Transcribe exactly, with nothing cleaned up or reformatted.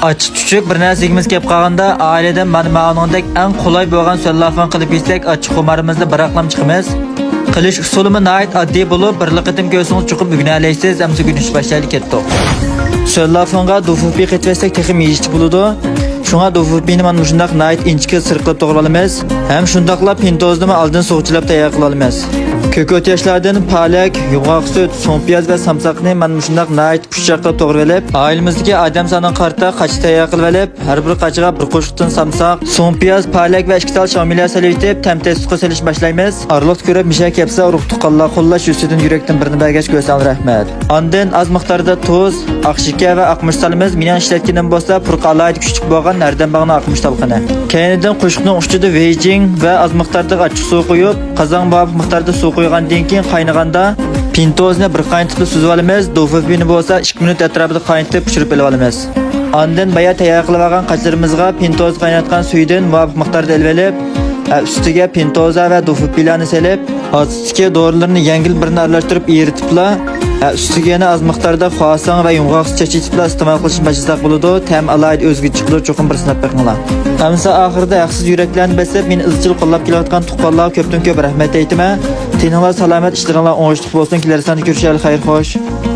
ئاچچىق چۈچۈك بىر نەرسە يېگۈمىز كېلىپ قالغاندا، ئائىلىدىن مانا ماۋۇنىڭدەك ئەڭ قولاي بولغان سۆللافىڭ قىلىپ يېسەك، ئاچچىق خۇمارىمىزنى بىراقلام چىقىمىز. قىلىش ئۇسۇلىمۇ ناھايىتى ئاددىي بولۇپ، بىرلا قېتىم كۆرسىڭىز چوقۇم ئۆگىنەلەيسىز. ئەمسە ئۆگىنىشنى باشلايلى، كەتتۇق. سۆللافىڭغا دۇفۇپى قېتىۋەتسەك تېخىمۇ يېيىشلىك بولىدۇ. شۇڭا دۇفۇپىنى مانا مۇشۇنداق ناھايىتى ئىنچىكە سىرىقلاپ توغرىۋالىمىز. ھەم شۇنداقلا پىنتوزنىمۇ ئالدىن سۇغا چىلاپ تەييار قىلىۋالىمىز. كۆكۆت ياشلاردىن پالەك، يۇمغاق سۈت، سۇڭپىياز ۋە سامساقنى مانا مۇشۇنداق ناھايىتى ئۇششاق قىلىپ توغرىۋېلىپ، ئائىلىمىزدىكى ئادەم سانىغا قارىتا قاچا تەييار قىلىۋېلىپ، ھەر بىر قاچىغا بىر قوشۇقتىن سامساق، سۇڭپىياز، پالەك ۋە ئىككى تال شاۋمىليا سېلىۋېتىپ، تەم تەستۇققا سېلىشنى باشلايمىز. ئارىلىقتا كۆرۈپ مىشە كەپسە، ئۇرۇق تۇغقانلار قوللاش يۈزىسىدىن يۈرەكتىن بىرنى بەرگەچ كۆرسەڭلار رەھمەت. ئاندىن ئاز مىقداردا تۇز، ئاق شېكەر ۋە ئاق مۇچ سالىمىز. مېنىڭ ئىشلەتكىنىم بولسا پۇرىقى ئالاھىدە كۈچلۈك بولغان ھەردەمباغنىڭ ئاق مۇچ تالقىنى. كەينىدىن قوشۇقنىڭ ئۇچىدا ۋېيجىڭ ۋە ئاز مىقداردىغا ئاچچىق سۇ قۇيۇپ، قازانغا مۇۋاپىق مىقداردا سۇ قۇيغاندىن كېيىن قاينىغاندا، پىنتوزنى بىر قاينىتىپلا سۈزۈۋالىمىز. دۇفۇپىنى بولسا ئىككى مىنۇت ئەتراپىدا قاينىتىپ پىشۇرۇپ ئېلىۋالىمىز. ئاندىن بايا تەييار قىلىۋالغان قاچىلىرىمىزغا پىنتوز قايناتقان سۈيىدىن مۇۋاپىق مىقداردا ئېلىۋېلىپ، ئە، ئۈستىگە پىنتوزا ۋە دۇفۇپىلانى سېلىپ، ئاستىدىكى دورىلىرىنى يەڭگىل بىرنى ئارىلاشتۇرۇپ ئېرىتىپلا، ئە، ئۈستىگە يەنە ئاز مىقداردا خۇاساڭ ۋە يۇمغاق سۈت چاچىۋېتىپلا ئىستېمال قىلىشنى باشلىساق بولىدۇ. تەم ئالاھىدە ئۆزگىچە چىقىدۇ، چوقۇم بىر سىناپ بېقىڭلار. ئەمسە ئاخىرىدا ھەقسىز يۈرەكلەرنى بېسىپ، مېنى ئىزچىل قوللاپ كېلىۋاتقان تۇغقانلارغا كۆپتىن كۆپ رەھمەت ئېيتىمەن. تېنىڭلار سالامەت، ئىشلىرىڭلار ئوڭۇشلۇق بولسۇن. كېلەر ساندا كۆرۈشەيلى، خەير خوش.